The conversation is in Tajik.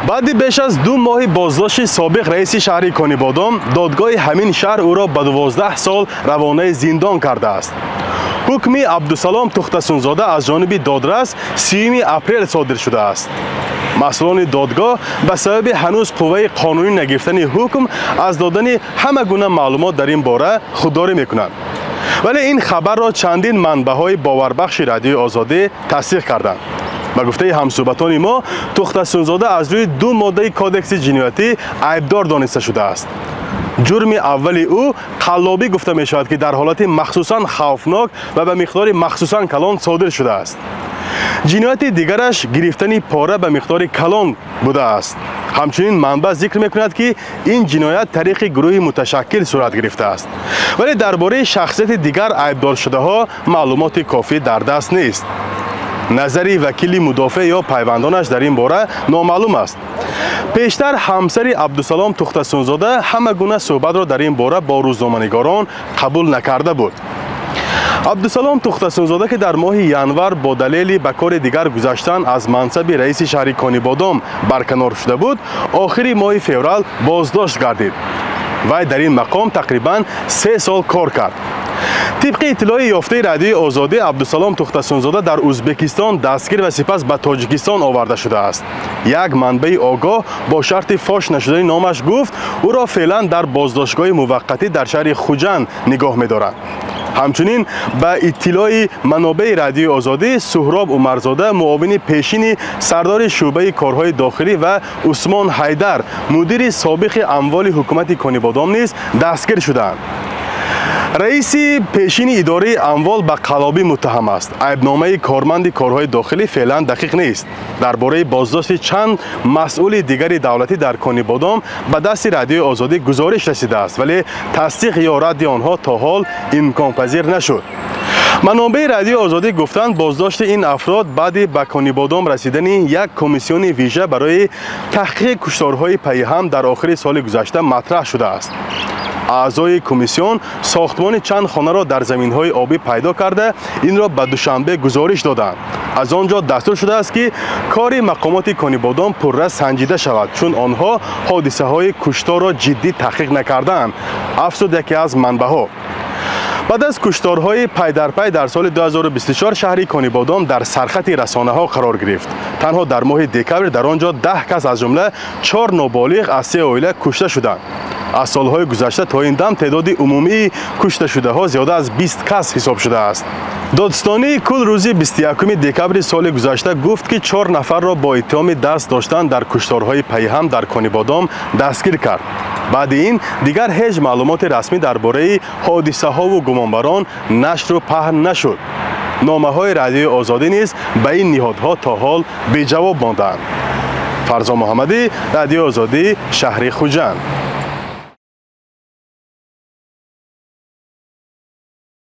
Баъди беш аз 2 моҳи боздошти собиқ раиси шаҳри Конибодом, додгоҳи ҳамин шаҳр ӯро ба 12 сол равонаи зиндон кардааст. Ҳукми Абдусалом Тухтасунзода аз ҷониби додрас 30 апрел содир шудааст. Масъулони додгоҳ ба сабаби ҳанӯз қувваи қонунӣ нагирифтани ҳукм аз додани ҳама гуна маълумот дар ин бора худдорӣ мекунанд. Вале ин хабарро чандин манбаъҳои боварбахши Радиои Озодӣ тасдиқ карданд. Ба гуфтаи ҳамсӯҳбатони мо, Тухтасунзода аз рӯи 2 моддаи кодекси ҷиноятӣ айбдор дониста шудааст. Ҷурми аввали ӯ қаллобӣ гуфта мешавад, ки дар ҳолати махсусан хавфнок ва ба миқдори махсусан калон содир шудааст. Ҷинояти дигараш гирифтани пора ба миқдори калон будааст. Ҳамчунин манбаъ зикр мекунад, ки ин ҷиноят тариқи гурӯҳи муташаккил сурат гирифтааст. Вале дар бораи шахсияти дигар айбдоршудаҳо маълумоти кофӣ дар даст нест. Назари вакили мудофеъ ё пайвандонаш дар ин бора номаълум аст. Пештар ҳамсари Абдусалом Тухтасунзода ҳама гуна суҳбатро дар ин бора бо рӯзноманигорон қабул накарда буд. Абдусалом Тухтасунзода, ки дар моҳи январ бо далели ба кори дигар гузаштан аз мансаби раиси шаҳри Конибодом барканор шуда буд, охири моҳи феврал боздошт гардид. Вай дар ин мақом тақрибан 3 сол кор кард. Тибқи иттилои ёфтаи Радиои Озодӣ, Абдусалом Тухтасунзода дар Ӯзбекистон дастгир ва сипас ба Тоҷикистон оварда шудааст. Як манбаи огоҳ бо шарти фош нашудани номаш гуфт, ӯро феълан дар боздоштгоҳи муваққатӣ дар шаҳри Хуҷанд нигоҳ медоранд. Ҳамчунин ба иттилои манобеи Радиои Озодӣ, Суҳроб Умарзода, муовини пешини сардори шӯъбаи корҳои дохилӣ, ва Усмон Ҳайдар, мудири собиқи амволи ҳукумати Конибодом низ дастгир шудаанд. Раиси пешини идораи амвол ба қаллобӣ муттаҳам аст. Айбномаи корманди корҳои дохилӣ феълан дақиқ нест. Дар бораи боздошти чанд масъули дигари давлатӣ дар Конибодом ба дасти Радиои Озодӣ гузориш расидааст, вале тасдиқ ё радди онҳо то ҳол имконпазир нашуд. Манобеи Радиои Озодӣ гуфтанд, боздошти ин афрод баъди ба Конибодом расидани як комиссиони вижа барои таҳқиқи кушторҳои пайҳам дар охири соли гузашта матраҳ шудааст. Аъзои комиссион сохтмони чанд хонаро дар заминҳои обӣ пайдо карда, инро ба Душанбе гузориш доданд. Аз он ҷо дастур шудааст, ки кори мақомоти Конибодом пурра санҷида шавад, чун онҳо ҳодисаҳои кушторро ҷиддӣ таҳқиқ накардаанд, афзуд яке аз манбаъҳо. Баъд аз кушторҳои пайдарпай дар соли 2024 шаҳри Конибодом дар сархати расонаҳо қарор гирифт. Танҳо дар моҳи декабр дар он ҷо 10 кас, аз ҷумла 4 ноболиғ аз 3 оила кушта шуданд. Аз солҳои гузашта то ин дам теъдоди умумии кушташудаҳо зиёда аз 20 кас ҳисоб шудааст. Додстонии кул рӯзи 21 декабри соли гузашта гуфт, ки 4 нафарро бо иттиҳоми даст доштан дар кушторҳои пайҳам дар Конибодом дастгир кард. Баъди ин дигар ҳеҷ маълумоти расмӣ дар бораи ҳодисаҳову гумонбарон нашру паҳн нашуд. Номаҳои Радиои Озодӣ низ ба ин ниҳодҳо то ҳол беҷавоб мондаанд. Фарзон Муҳаммадӣ, Радиои Озодӣ, шаҳри Хуҷанд.